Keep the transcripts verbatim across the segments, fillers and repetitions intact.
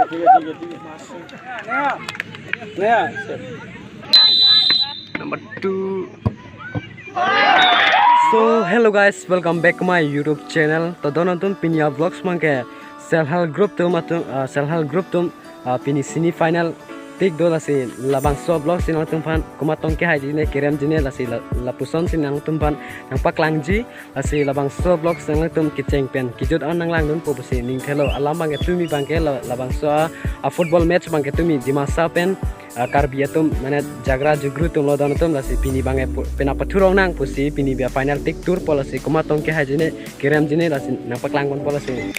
Number two. So hello guys, welcome back to my YouTube channel. To don atum pini a vlogs abangke self help group atum atum, uh, self help group atum, uh, pini semi final tik do, lasi labangso vlogs si nangtumphan komat tong kehaiji ne keremji ne, lasi la-, lapuson si nangtumphan nangpaklangji. Lasi labangso vlogs nangtum kecheng pen kejut an nanglangdunpo pusi ning thelo. Alam abangke tumi abangke la-, labangso a, a football match abangke tumi Dimasa pen, a, Karbi atum mane Jagra Jugru atum lo don atum, lasi pini abangke pu-, penap pathurong nang pusi pini abang final tik turpo, lasi komat tong kehaiji ne keremji ne lasi nangpaklangponpo lasi.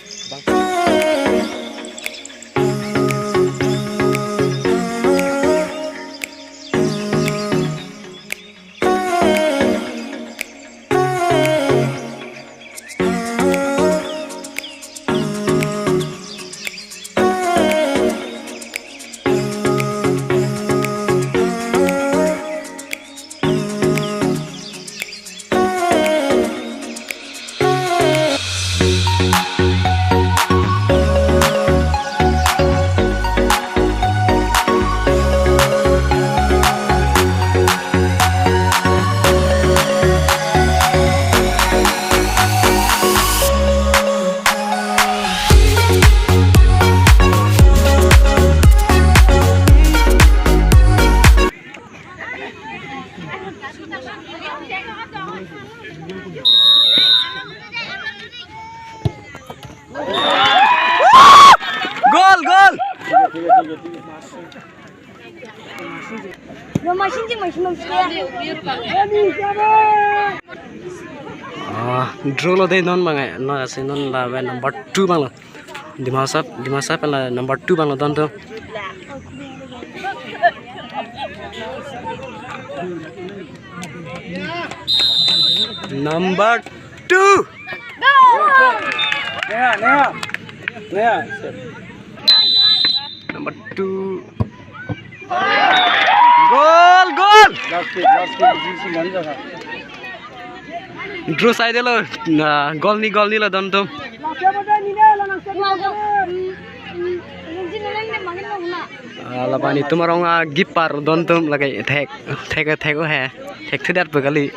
Goal, goal. Ah, draw lo dei non abang, eh, non lasi non lapen number two abang lo. Dimasa, Dimasa pen la number two abang lo don atum. Number two. Neha, Neha. Neha. Number two. Goal, goal. Last kick, last kick, G C Gandhi ka. Draw side lo, na, goal ni, goal ni lo don atum. Ah, lapen itum arong a keeper don atum lake thek, thek, thek o he. Thek thudet pe kali.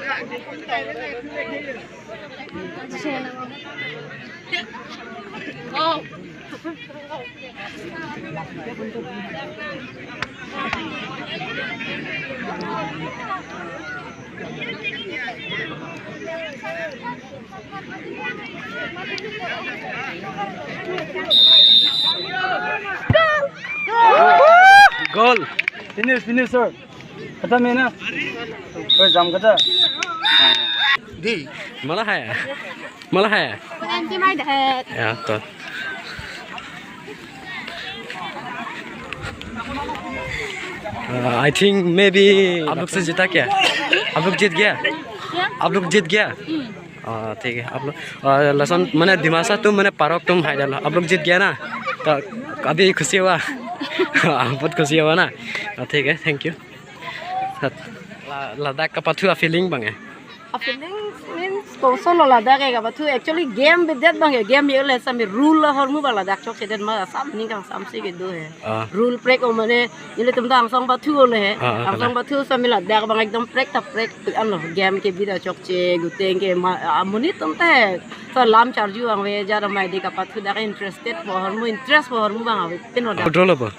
Goal. Finish, finish, sir. Khatam hai na? Oi, jam khatam. Di. Mala hai. Mala hai. Anti mai dah. Ya, to. Uh, I think maybe आप लोग से जीता क्या? आप लोग जीत गया? क्या? आप लोग जीत गया? हम्म। हाँ, ठीक है। आप लोग, अ, लसन, मैंने दिमासा तुम, मैंने पारक तुम हाई डालो। आप लोग जीत गया ना? तो अभी खुशी हुआ? हाँ, बहुत खुशी हुआ ना? हाँ, ठीक है, thank you। La-, Ladakh kapathu a feeling abang eh? A feeling means koson lo Ladakh ke kapathu. Actually game bidet abang eh, game ye le sami rule ahormu abang Ladakh chokchedet ma, sam ning kangsamsi kedo he. Ah. Rule prek o mane, nelitum ta angsong pathu ole he. Ah, ah, angsong kalang. Pathu sami Ladakh abang ekdom prek ta prek. Anlo game ke bida chokche, guteng ke ma, amonit atum ta he. So lam charju abang ave, jara mai di kapathu dak interested pu ahormu, interest pu ahormu abang ave, pin oda. Draw lo bo?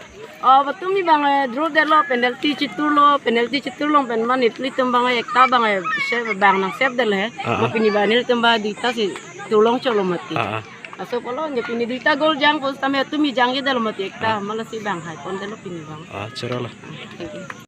Oh, patumi abang, eh, draw detlo, penalty chiturlo, penalty chiturlo pen mane nelitum abang, eh, ekta abang, eh, save abang nang save det he. Ah, ah. Pini abang nelitum abang duita si turlong cholo mati. Ah, ah. Laso pulo, ne pini duita goal jangpo sitame tumi jangjedetlo mati ekta, ah, malasi abang haipondetlo pini abang. Ah, chorolo. Thank you.